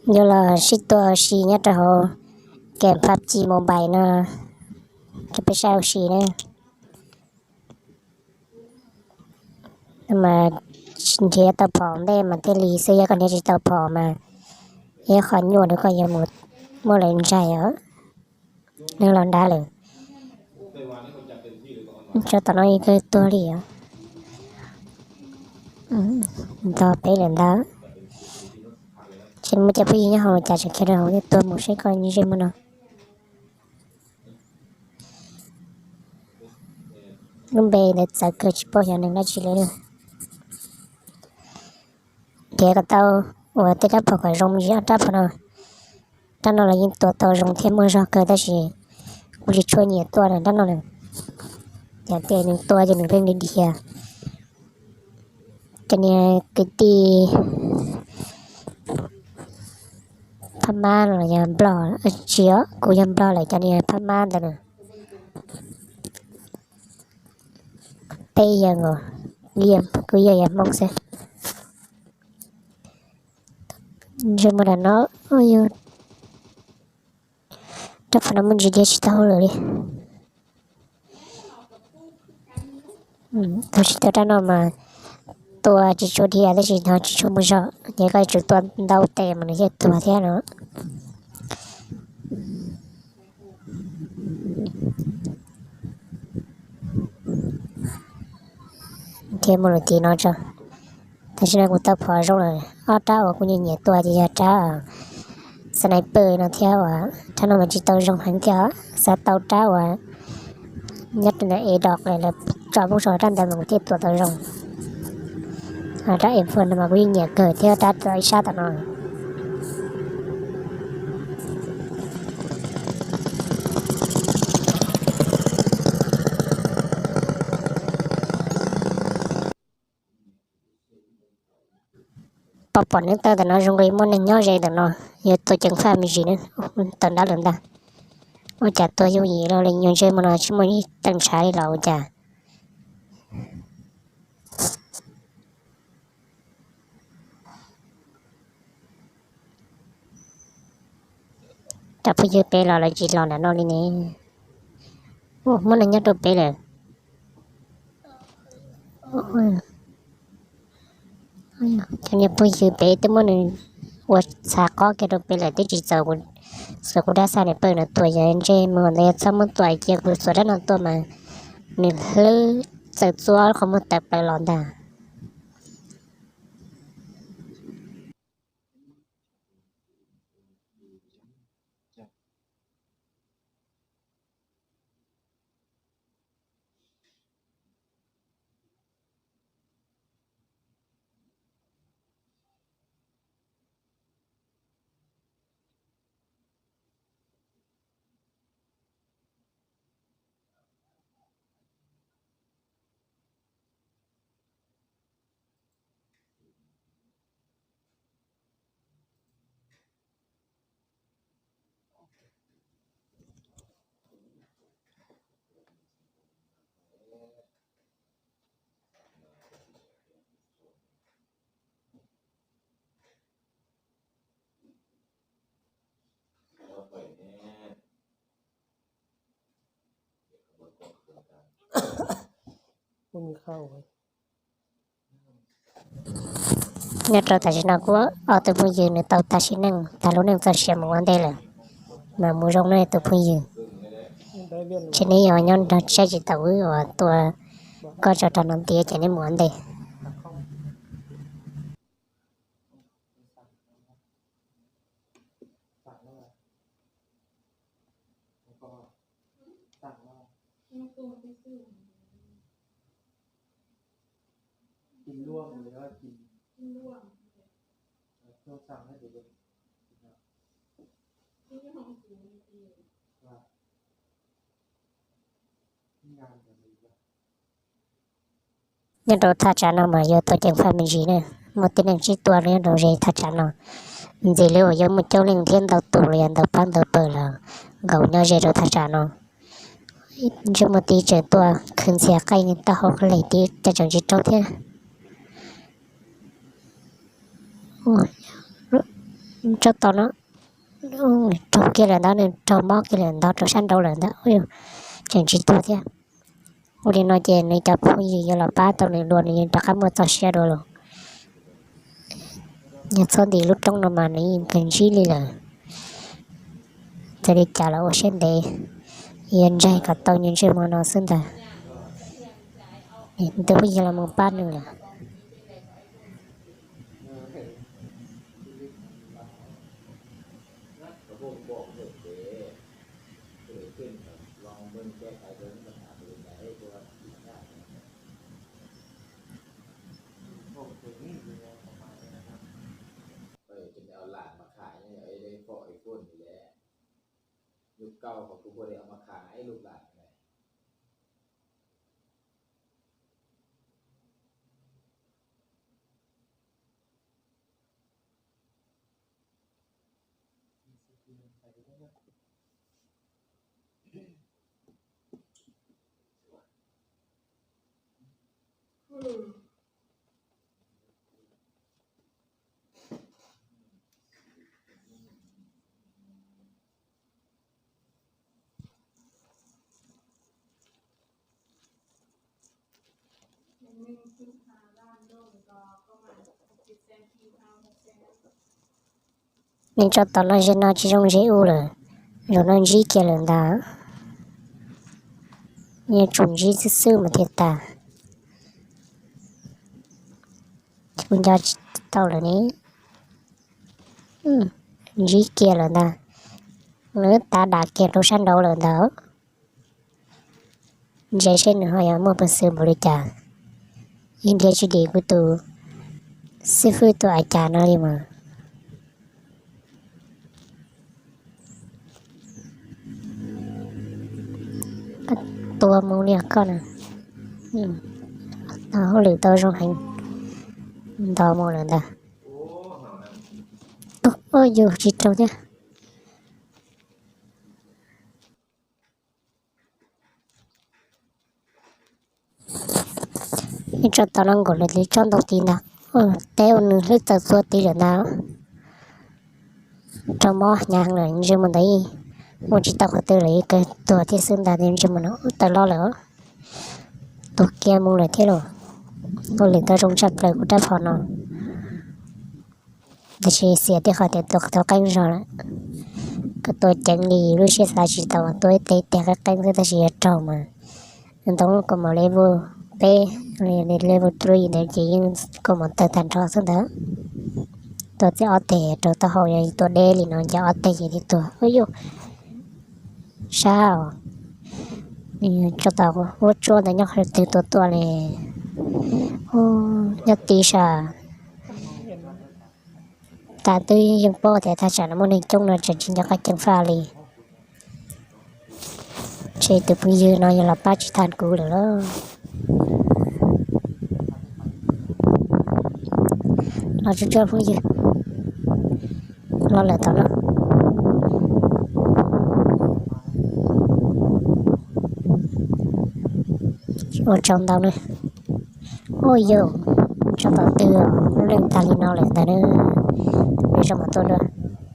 Yuav los sib tua ua si nyob rau hauv game PUBG Mobile no rau peb saib ua si na. Mas nrhiav tau phom ntej mas thiaj li xwb, yog koj nrhiav tsis tau phom mas yog qhov nyuaj rau koj yuav mus muaj lawv ntsaig os. Neeg los nrad lawm. Tso tom no kawg tuag li os. Ntog peb lawm ntag. Ces muaj cov phooj ywg nyob hauv cas tseem khiav rau hauv tuag mus seb koj ntsej muag no. Lub npe ntawd txawv kawg tsis paub xyov neeg dab tsi li. Nrhiav kom tau uas tej rab phom kom zoo ntsis ob rab phom no. Rab no los yeej tua tau zoo thiab muaj zog kawg tab sis kuv tsis tshua nyiam tua rab no na. Yog tias nws tua ces nws pheej dhia dhia. Cov niag kwv tij Phab Mab los yog Nplog, tsis, kuv yog Nplog lawm, cov niag Phab Mab ntawd na. Peb yog, kuv yog, yog Hmoob xwb. Ntsej muag nram no, rab phom no muaj ntsis dhia tsis tau hauj lwm li. Tus tsis tau rab no mas tua tsis tshua dhia tab sis ho tsis tshua muaj zog, ces koj yuav tsum tua ntau tes mas nws thiaj tuag thiab no. Thiab mus lawm tim no tso. Tam sim no kuv tau phom zoo lawm, ob rab uas kuv nyiam nyiam tua ces yog rab sniper no thiab uas rab no mas tsis tau zoo heev thiab, xav tau rab uas nyob rau ntawm es dom lawv tso poob saum rab ntawd mas kuv thiaj tua tau zoo. Rab M four no mas kuv yeej nyiam kawg thiab rab ib sab tom no. Pom pom neev taw ntawm no zoo li muaj neeg nyob ze ntawm no, yuav tua ceev faj me ntsis na. Tawm nrab lawm ntag. Ua cas tua yooj yim los li nyuag ntsej muag no tsis muaj ib teev ntshav li los ua cas. Cov phooj ywg peb los lawv tsis los nram no li ne. Muaj neeg nyob rau peb lawm. Cov niag phooj ywg peb twb muab nws ua txhav qob kiag rau peb lawm twb tsis txaus, txaus kuv dab xa niam pawg no tua, yog ntsej muag ntawd yog txhob muab tua cia kuv xuas rab no tua mas nws hlwb txawm txua qhov muag tawm plaws los ntag. Nyob rau tam sim no kuv ob tug phooj ywg nws tau tag sim neej, tag lub neej txoj sia mus ua ntej lawm. Mas mus zoo na tus phooj ywg. Ces neb yog nyob nrog saib tsis taus wb uas tua koj tso rau no ntiav ces neb mus ua ntej. Nyob rau thaj tsam no mas yuav tau ceev faj me ntsis na. Muaj tib neeg sib tua nyob rau ze thaj tsam no, ntxim li uas yuav muaj coob leej thiab ntau tus los yog ntau pab ntau pawg los nkaum nyob ze rau thaj tsam no. Ntsej muag tib tseem tuaj khwv ntxhias qaij taub hau qhov leeg tib cov tseem tsis raug thiab. Tsob tau no raug kiag lawm ntawd, nws raug mob kiag lawm ntawd rau sab nraud lawm ntawd, tseem tsis tuag thiab. Ua li no ces nws cov phooj ywg yuav los pab tau nws dua, nws yeej rov qab muaj txoj sia dua los. Nyob txhob ntim lub roob no mas nws yeej kawg ntsib li lawm. Txawm li cas los ua siab ntev, yuav ntseeg kom tau nws ntsej muag no xwb ntag. Tus phooj ywg los mus pab nws lawm. Nws tso tom no ze no tsis zoo ze ub lawm, zaum no ntsib kiag lawm ntag. Yuav tsum ntsib xwb xwb mas thiaj tas. Kuv nco tsis tau lawm ne. Ntsib kiag lawm ntag. Nws tav dam kiag rau sab nraud lawm ntag. Ntsia seb nws ho yuav muaj peev xwm npaum li cas. Yeej nrhiav tsis dim kuv tus xib fwb tus a cas no li mas. Tua mus li koj na. Hauj lwm tau zoo heev, nto mus lawm ntag. Yus tsis raug thiab. Ib tsob tau no nkaum lawm li tsob ntoo tid ntag. Teb ua nws hlwb txaws txhua tid lawm ntag. Raug mob hnyav heev lawm, ntsej muag ntawd muaj tsis tau qhov twg lawm, kawg tuag thiab xwb ntag, ntsej muag no tawg loj lawm. Tuag kiag mus lawm thiab los. Hauj lwm tau zoo tshaj plaws kuv rab phom no. Tiam sis xiam tej qhov tias tua tau qeeb zog lawm. Koj tua ceev li lub siab xav tsis tau tua ib teg teg qeeb qeeb xwb tab sis yuav raug mas. Ntoo kaus mom level peb, level three ntawd ces yeej kaus mom tawg tag nrho xwb ntawd. Tua txij ob teg raug taub hau, yog tua deb li no ces ob teg ces thiaj tuag. Ub yuj, sab os. Tso tom huab tsuab ntawd nyob qhov twg tua tuaj li. Nyob tid sas. Tas twb yeej paub tias thaj tsam no muaj neeg coob no tseem tsis nco qab ceev faj li. Ntshe tus phooj ywg no yog los pab tsis tag kuv lawm lauj. Los tsuag tsuag phooj ywg. Los lawm tom no. Ua tsaug ntau na. Ua yog tso tom twg lub neej tag li no lawm ntag na. Peb zoo mus tuaj dua.